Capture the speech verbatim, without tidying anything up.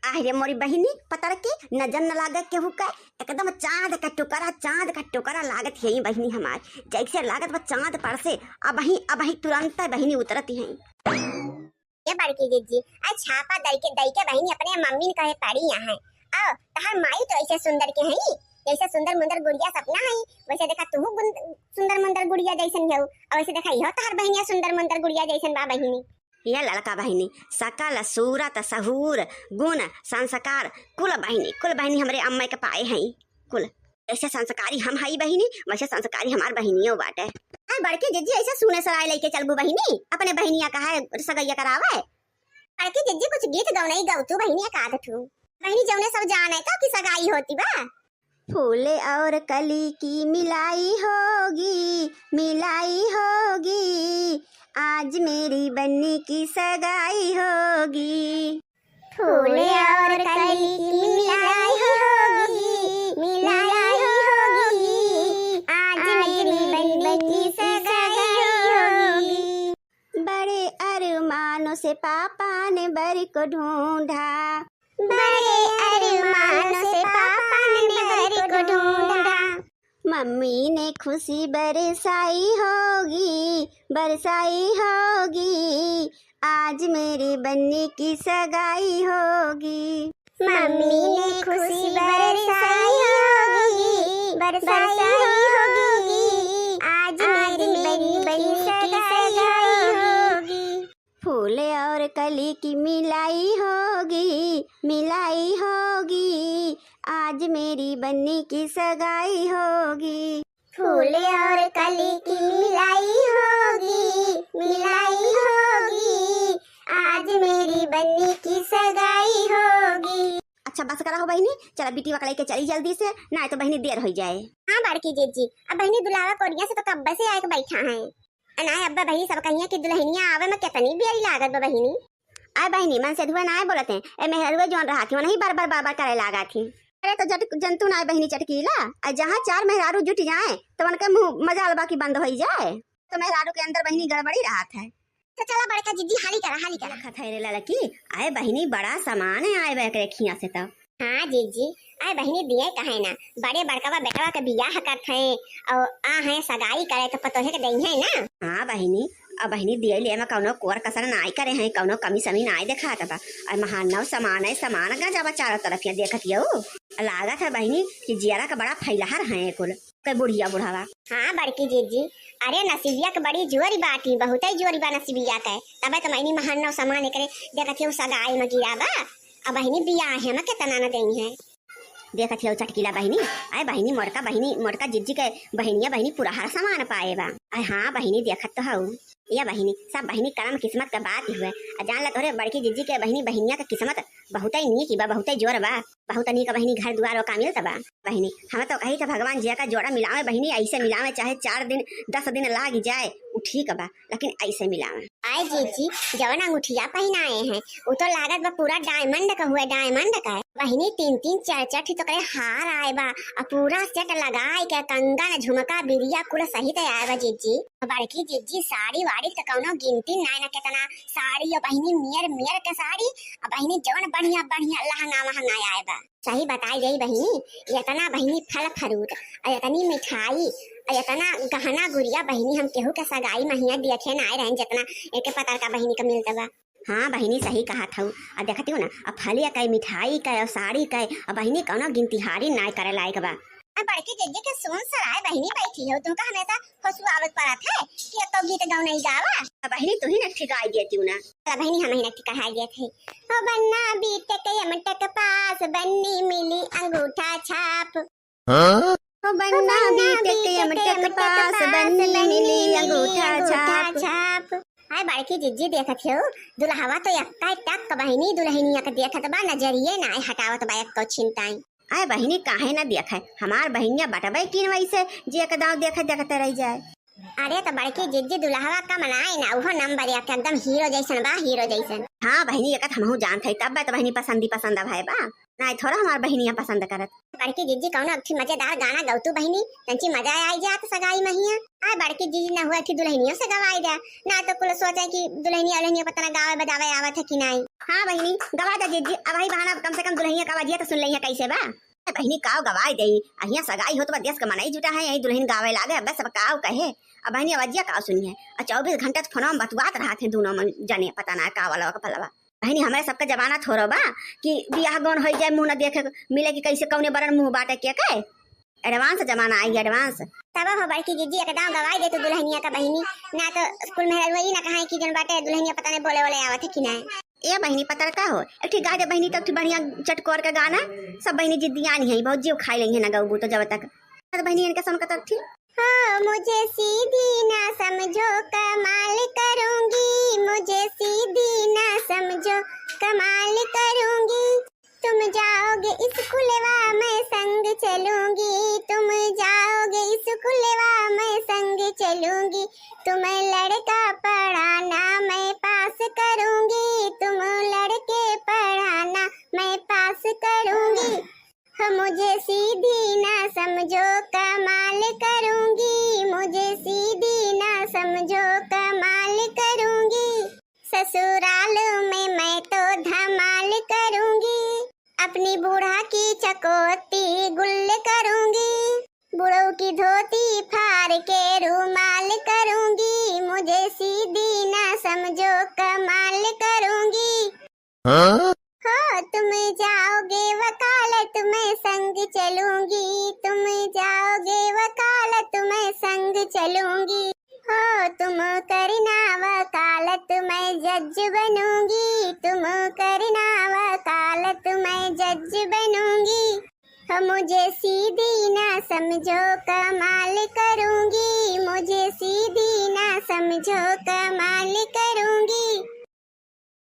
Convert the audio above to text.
आह रे मोरी बहिनी, पतर के नजर न लागे केहू के, एकदम चाँद का टुकड़ा, चाँद का टुकड़ा लागत है बहिनी हमार। जैसे लागत बा चाँद परसे, अबहीं, अबहीं तुरंत बहिनी उतरत हैं। ए बड़की जिज्जी, आज छापा दई के, दई के बहिनी अपने मम्मी ने कहे पड़ी यहाँ। आओ, तहार माई तो ऐसे सुंदर के हई, जैसे सुंदर मुंदर गुड़िया सपना हई, वैसे देखा तू गुन-, सुंदर मुंदर गुड़िया जैसन हऊ, और वैसे देखा इहो तहार बहिनिया सुंदर मुंदर गुड़िया जैसन बा बहिनी। ये लड़का बहिनी, सकल सूरत सहूर गुण संस्कार कुल बहिनी, कुल बहिनी हमरे अम्मा के पाए हई कुल। जैसे संस्कारी हम हई बहिनी, वैसे संस्कारी हमार बहिनियो बाटे। अरे बड़की जिज्जी, ऐसे सुने सराय लेके चलबू बहिनी, अपने बहिनिया का है सगैया करावे। बड़की जिज्जी, कुछ गीत गौनई गौतू बहिनिया का आदत हूँ। बहिनी जौने सब जाने तो की सगाई होती बा। फूल और कली की मिलाई होगी, मिलाई होगी, आज मेरी बन्नी की सगाई होगी। फूल और कली की मिलाई होगी, मिलाई होगी, आज मेरी बन्नी की सगाई होगी। बड़े अरमानों से पापा ने बर को ढूंढा, बड़े अरमानों से पापा ने बर को ढूंढा। मम्मी ने खुशी बरसाई होगी, बरसाई होगी, आज मेरी बन्नी की सगाई होगी। मम्मी ने खुशी बरसाई होगी, बरसाई होगी, आज मेरी बन्नी की सगाई होगी। फूल और कली की मिलाई होगी, मिलाई होगी, आज मेरी बन्नी की सगाई होगी। फूल और कली की मिलाई होगी, मिलाई होगी, आज मेरी बन्नी की सगाई होगी। अच्छा बस करा हो बहिनी, चला बिटिया के लेके चली जल्दी से, नाहीं तो बहिनी देर होइ जाए। हाँ बड़की जिज्जी, अब बहिनी दुलावा कोरिया से तो कब्बे से आए के बैठा है। अनाए अब्बा बहिनी सब कहिया कि दुल्हनिया आवे में कितनी बेरी लागत बा बहिनी। आए बहिनी, मन से धुए नाय बोलत हैं। ए मेहरुए जौन रहत ही, वनही बार बार बार बार करे लागत ही। अरे तो जट-, जंतु नाय बहिनी चटकीला, आ जहाँ चार मेहरारू जुट जाए, तो उनके मुँह मजाल बा कि बंद होई जाए। तो मेहरारू के अंदर बहिनी गड़बड़ी रहत है। तो चला बड़का जिज्जी हाली करा, हाली करा। देखत है रे ललकी, आए बहिनी बड़ा सामान है आए बा एकरे खिया से तो। हाँ जिज्जी, आए बहिनी दिए कहे ना, बड़े बड़कवा बेटवा के बियाह करत हैं और आ हैं सगाई करे तो पतोहे के दई है ना। हाँ बहिनी, अब बहिनी दिए ले में कौनो कोर कसर नाई करे हैं, कौनो कमी समी नाई देखात बा। और महानव समान है, समान गजबा चारों तरफ यहाँ देखत यऊ। लागत है बहिनी कि जियरा का बड़ा फैलहर है कुल, के बुढ़िया बुढ़ावा। हाँ बड़की जिज्जी, अरे नसीबिया के बड़ी जोरी बाटी, बहुते जोरी बा नसीबिया के, तबे तो मैनी महानव समान एकरे देखत यऊ सगाई में गिरा बा। अब बहिनी बियाहे में कितना न देई है। देखत हऊ चटकीला बहिनी, आए बहिनी मोटका बहिनी, मोटका जिज्जी के बहिनिया बहिनी पूरा हर सामान पाए बा। आए हाँ बहिनी देखत तो हऊ, या बहिनी सब बहिनी करम किस्मत का बात ही हुए। आ जान ला तोहरे बड़की जिज्जी के बहिनी बहिनिया का किस्मत बहुते नीक बा, बहुते जोर बा, बहुत नीक बहिनी घर दुआर ओका मिलत बा। बहिनी हम तो कही था भगवान जिया का जोड़ा मिलावे बहिनी, ऐसे मिलावे चाहे चार दिन दस दिन लाग जाए, उ ठीक बा। लेकिन ऐसे मिलावे। आए जीजी, जवन अंगूठिया पहिनाए हैं, उ तो लागत बा पूरा diamond का हुए, diamond का। बहिनी, तीन तीन चार चार ठी तो करे हार आए बा, आ पूरा set लगाए के कंगन, झुमका, बिरिया कुल सहित आए बा जीजी। बड़की जीजी, साड़ी वाड़ी तो कौनो गिनती नाय ना, कितना साड़ी, और बहिनी मेर मेर के साड़ी, और बहिनी जवन बढ़िया बढ़िया लहंगा वहंगा आए बा। सही बताई गई बहिनी, इतना बहिनी फल फ्रूट, और इतनी मिठाई, और इतना गहना गुरिया बहिनी हम केहू के सगाई महिया देखे ना आए रहन, जितना एके पतर का बहिनी का मिलत बा। हाँ बहिनी, सही कहा था। आ देखती हो ना, अब फलिया का, मिठाई का, और साड़ी का, अब बहिनी कौनो गिनतिहारी नाय करे लायक बा। अब बड़की जिज्जी के सुन सराय बहिनी बैठी हो, तुमका हमेशा फसुआवत पड़त है कि एक तो गीत गाओ नहीं गावा। अब बहिनी तू ही न ठिकाई देती हो ना। तो बहिनी हम ही न ठिकाई देत है। हो बन्ना बीटेक एमटेक पास, बन्नी मिली अंगूठा छाप। हाँ? हो बन्ना बीटेक एमटेक पास, बन्नी मिली अंगूठा छाप। हाय बड़की जिज्जी देखत हो, दुल्हवा तो एक्का टक बहिनी दुल्हनिया के देखत बा, नजरिए नाय हटावत बा एक्को छिन ताई। आए बहिनी काहे ना देखे, हमार बहिनिया बटबे किन वैसे जे एक दाव देखे देखते रह जाए। अरे तो बड़की जिज्जी दुल्हवा का मनाए ना, उहो नंबर एक एकदम हीरो जैसन बा, हीरो जैसन। हाँ बहिनी, एक हमहू जानत है, तब तो बहिनी पसंदी पसंद अब है बा। नाहीं थोरा हमार बहिनिया पसंद करत। बड़की जिज्जी कउनो अबठी मजेदार गाना गवतू बहिनी, तंची मजा आइ जात सगाई महिया। आय बड़की जिज्जी न हुआ थी दुलहिनियो से गवाइ द्या, ना तो कुल सोचे कि दुलहिनिया उलहिनिया पता ना गावे बजावे आवत है कि नाहीं। हाँ बहिनी गवा द्या जिज्जी, अबही बहाना कम से कम दुलहिनिया का बजिया तो सुन लइहे कइसे बा। ए बहिनी काव गवाइ देई, अहिया सगाई होत बा देस के मनई जुटा है, यही दुलहिन गावे लागे, बस अब काव कहे। अब बहिनी अवजिया काव सुनिहे, अ चउबीस घंटा त फोनवा में बतुआत रहत है दुनो मन जने, पता ना का वाला का पलवा। बहिनी हमरे सबके जमाना थोरो बा कि बियाह गौन होइ जाए मुँह न देखे मिले कि कइसे कउने बरन मुँह बाटे के के। Advance जमाना आइ advance। तब हो बड़की जिज्जी एकदम गवाइ दे तू दुलहिनिया का बहिनी, ना तो कुल मेहरारू ई ना कहे कि जन बाटे दुलहिनिया पता नहीं बोले वाले आवत है कि नाहीं। ए बहिनी पतरका हो, एक ठी गाइ दे बहिनी, तो एक ठी बढ़िया चटकोर के गाना। सब बहिनी जिद्दियानी है, बहुत जीव खाइ लइहे ना गउबू तो जब तक। तो बहिनी इनके सुन के तो ठीक। हो मुझे सीधी ना समझो कमाल करूँगी, मुझे सीधी ना समझो कमाल करूँगी। तुम जाओगे स्कूलवा मैं संग चलूँगी, तुम जाओगे स्कूलवा मैं संग चलूँगी। तुम्हें लड़का पढ़ाना मैं पास करूँगी, तुम लड़के पढ़ाना मैं पास करूँगी। हो मुझे सीधी ना समझो कमाल करूँगी, मुझे सीधी ना समझो कमाल करूँगी। ससुराल में मैं तो धमाल करूँगी, अपनी बूढ़ा की चकोती गुल करूँगी, बूढ़ों की धोती फाड़ के रूमाल करूँगी। मुझे सीधी ना समझो कमाल करूँगी। हाँ? हो तुम जाओगे वकालत मैं संग चलूँगी, तुम जाओगे वकालत मैं संग चलूँगी। हो तुम करना वकालत मैं जज बनूँगी, तुम करना वकालत मैं जज बनूँगी। हो मुझे सीधी ना समझो कमाल करूँगी, मुझे सीधी ना समझो कमाल करूँगी।